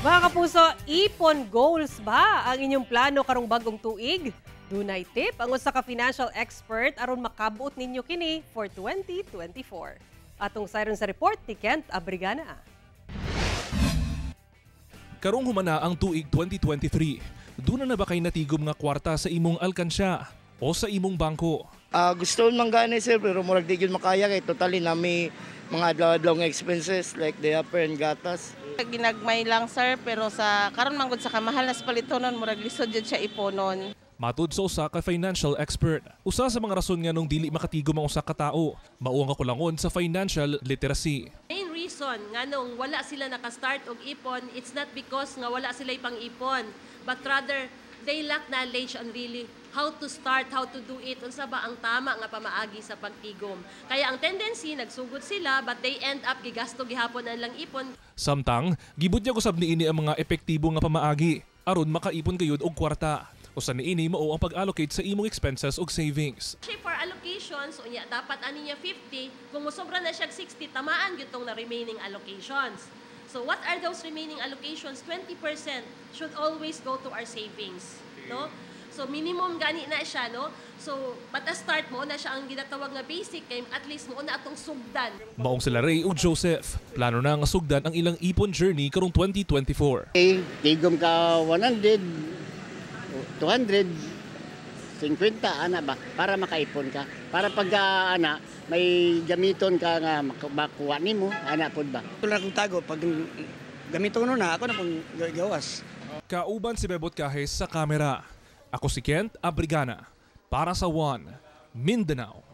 Mga kapuso, ipon goals ba ang inyong plano karong bagong tuig? Dunay tip ang usa ka financial expert aron makabuot ninyo kini for 2024. Atong sayron sa report ni Kent Abrigana. Karong humana ang tuig 2023, duna na ba kay natigom nga kwarta sa imong alkansya o sa imong bangko? Ah, gusto man gani, sir, pero murag di gyud makaya kay totally nami mga adlaw-adlaw nga expenses like diaper and gatas. Ginagmay lang, sir, pero sa karon man gud sa kamahal na sa palitonon, murag lisod jud siya iponon. Matud sa usa ka financial expert, usa sa mga rason nganong dili makatigom ang usa ka tawo, mao ang kakulangon sa financial literacy. Main reason nganong wala sila naka-start og ipon, it's not because nga wala sila pang-ipon, but rather they lack knowledge on really how to start, how to do it, unsa ba ang tama nga pamaagi sa pagtigom. Kaya ang tendency, nagsugod sila, but they end up gigasto gihapon ang ilang ipon. Samtang, gibunyag usab niini ang mga epektibo nga pamaagi aron makaipon gayud og kwarta. Usa niini mao ang pag-allocate sa imong expenses ug savings. For allocations, unya dapat ani niya 50, kung mosobra na siya 60, tamaan gyud tong na remaining allocations. So what are those remaining allocations? 20% should always go to our savings, no? So minimum gani na siya, no? So but a start mo na siya ang ginatawag nga basic kay at least mo na atong sugdan. Maong sila Ray ug Joseph, plano na nga sugdan ang ilang ipon journey karong 2024. Okay, tigom ka 100, 200, 50, ana ba, para makaipon ka. Para pag ana, may gamiton ka nga makuha nimo, ana pod ba. Wala akong tago. Pag gamito ko na, ako na pong gawas. Kauban si Bebot Cajes sa kamera. Ako si Kent Abrigana para sa One Mindanao.